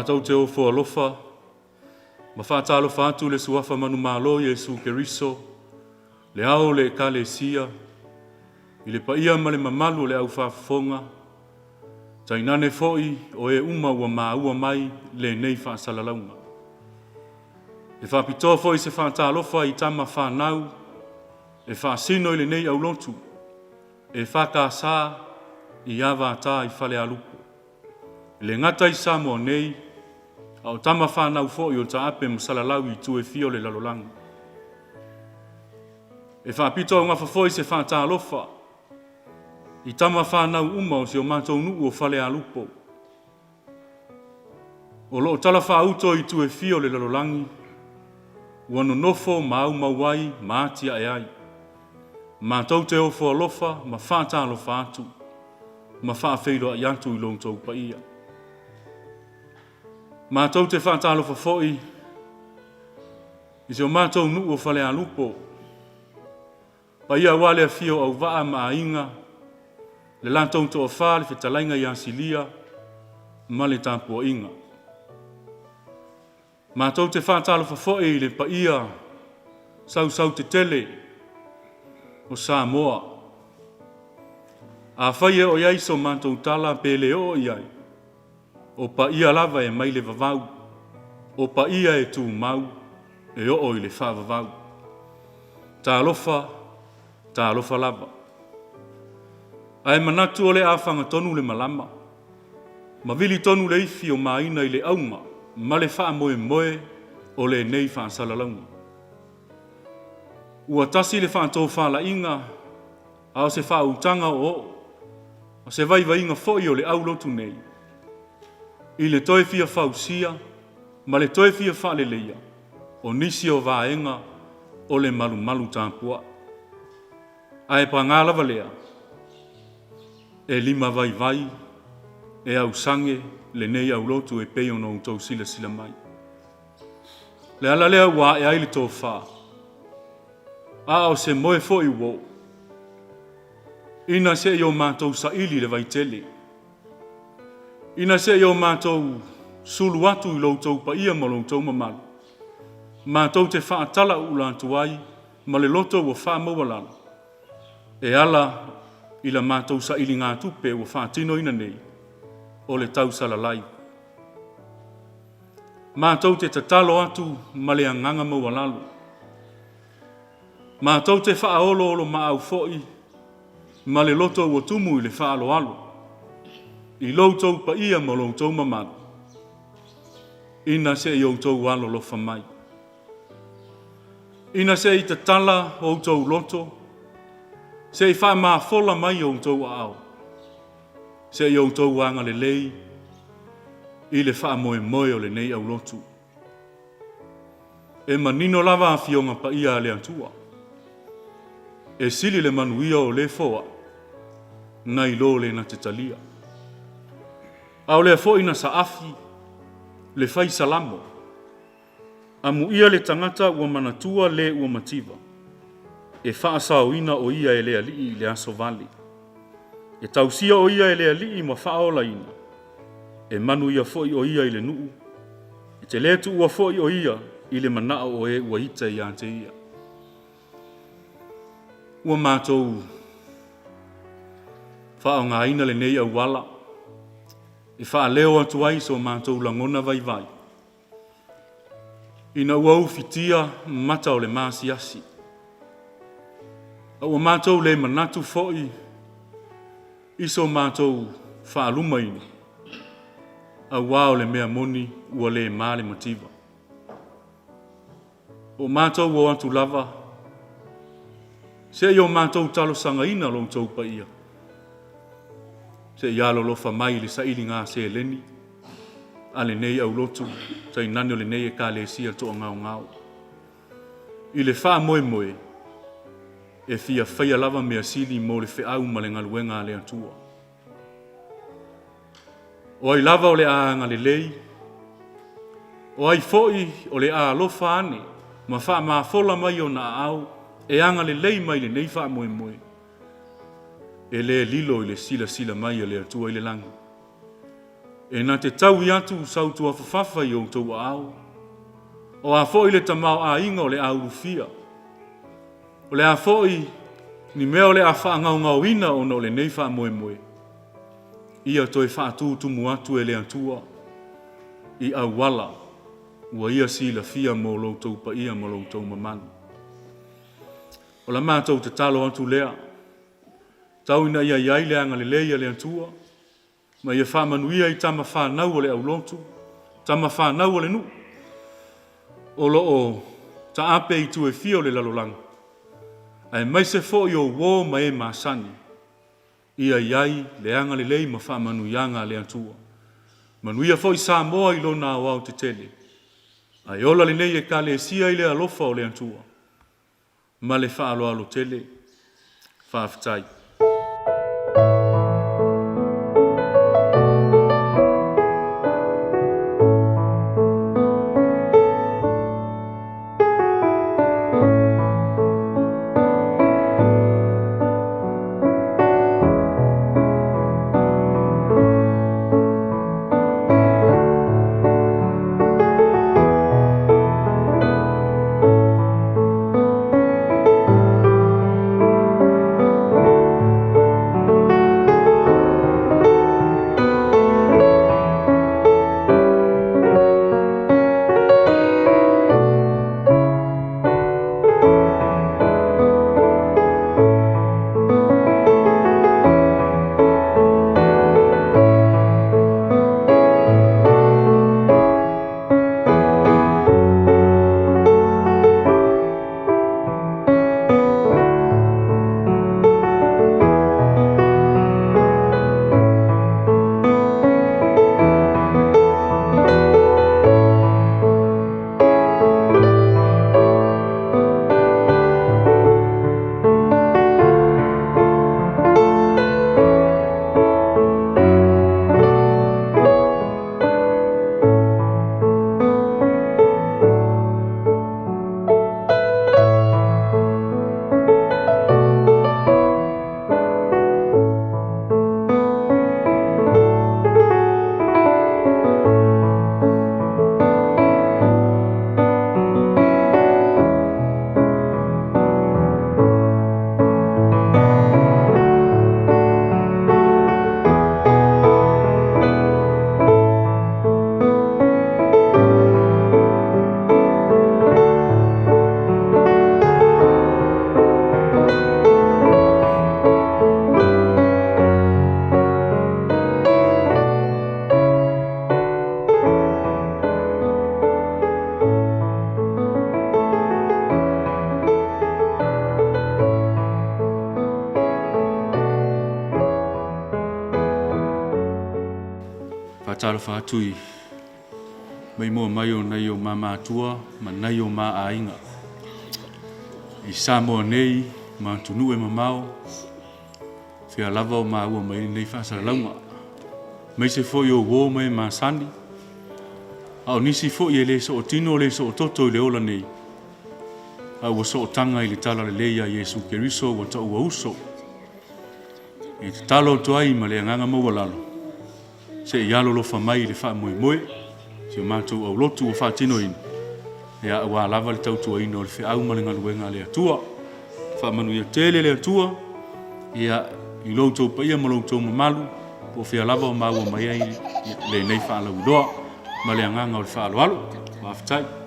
Matou te ofo alofa ma faatalofa atu i le Suafa manumalo Iesu Keriso, le Ao o le Ekalesia, i le paia ma le mamalu o le aufaafofoga, tainane foi o e uma ua maua mai lenei faasalalauga. E faapitoa foi se faatalofa i tama fanau e faasino i lenei aulotu EFKS i Avata i Falealupo. E le gata i Samoa nei, a o tama fanau foi o taape ma salalau i itu e fia o le lalolagi. E faapito augafa foi se faatalofa i tama fanau uma o si o matou nuu o Falealupo, o lo o talafaauto i itu e fia o le lalolagi, ua nonofo ma aumau ai ma atiae ai. Matou te ofo alofa ma faatalofa atu ma faafeiloai atu i lo outou paia. Matou te faatalofa foi i si o matou nuu o Falealupo, paia aua le afio o Auvaa ma Aiga, le latou toafa, le fetalaiga ia Silia ma le tapuaiga. Matou te faatalofa foi i le paia sausautetele o Samoa. Afai e oo i ai so matou tala pe le oo i ai, o paia lava e mai le vavau, o paia e tumau e oo i le faavavau. Talofa, talofa lava. Ae manatu o le a fagatonu le malama, ma vili tonu le ifi o Maina i le auga ma le faamoemoe o lenei faasalalauga. Ua tasi le faatofalaiga a o se faautaga oooo, o se vaivaiga foi o le aulotu nei, i le toe fia fausia ma le toe fia faaleleia o nisi o vaega o le malumalu tapuai. Ae paga lava lea, e limavaivai, e ausage lenei aulotu e pei ona outou silasila mai. Le ala lea ua ae ai le tofa, a o se moe foi ua oo, ina se i o matou saili le vaitele, ina se i o matou sulu atu i lo outou paia ma lo outou mamalu, matou te faatalaula atu ai ma le loto ua faamaualalo, e ala i la matou sailigatupe ua faatinoina nei o le tausalalai. Matou te tatalo atu ma le agaga maualalo. Matou te faaoloolomaau foi ma le loto ua tumu i le faaaloalo i lo outou paia ma lo outou mamalu, ina se i outou alolofa mai. Ina se i tatala outou loto, se i faamafola mai outou aao, se i outou agalelei i le faamoemoe o lenei aulotu. E manino lava Afioga Paia a le Atua, e sili le manuia o le foai nai lo le na te talia. A o lea foi na saafi le fai salamo, Amuia le tagata ua manatua le ua mativa, e faasaoina o ia e le Alii i le aso vale. E tausia o ia e le Alii ma faaolaina, e manuia foi o ia i le nuu, e te le tuua foi o ia i le manao o e ua ita ia te ia. Ua matou faaaogaina lenei auala e faaleo atu ai so matou lagona vaivai ina ua ufitia mata o le maasiasi, a ua matou le manatu foi i so matou faalumaina, auā o le mea moni ua le ma le mativa. O matou o atu lava, se i o matou talosagaina lo outou paia, se i alolofa mai i le sailiga seleni a lenei aulotu tainane o lenei Ekalesia toagaogao, i le faamoemoe e fia faia lava mea sili mo le feau ma le galuega a le Atua. O ai lava o le a agalelei, o ai foi o le a alofa ane ma faamafola mai ona aao e agalelei mai lenei faamoemoe, e le lilo i le silasila mai a le Atua i le lagi. E na te taui atu sau tuafafafa i outou aao. O a foi le tamaoaiga o le a ulufia? O le a foi ni mea o le a faagaogaoina ona o lenei faamoemoe? Ia toe faatutumu atu e le Atua i auala ua Ia silafia mo lo outou paia ma lo outou mamalu. O la matou tatalo atu lea, tau ina ia i ai le agalelei a le Atua, ma ia faamanuia i tama fanau o le aulotu, tama fanau a le nuu, o lo o taape i itu e fia o le lalolagi, aemaise foi o uo ma e masani, ia i ai le agalelei ma faamanuiaga a le Atua. Manuia foi Samoa i lona aoaotetele, ae ola lenei Ekalesia i le alofa o le Atua. Ma le faaaloalo tele. Faafetai. Faatalofa atu i maimoa mai o nai o ma matua ma nai o ma aiga i Samoa nei ma atunuu e mamao, fea lava o maua mai lenei faasalalauga, aemaise foi o uo ma e masani, a o nisi foi e le sootino le soototo i le ola nei, a ua sootaga i le talalelei a Iesu Keriso ua taua uso. E tatalo atu ai ma le agaga maualalo, se i alolofa mai i le faamoemoe, si o matou aulotu ua faatinoina, ia aua lava le tautuaina o le feau ma le galuega a le Atua. Faamanuia tele le Atua, ia, i lo outou paia ma lo outou mamalu, po o fea lava o maua mai ai lenei faalauiloa ma le agaga o le faaaloalo. Faafetai.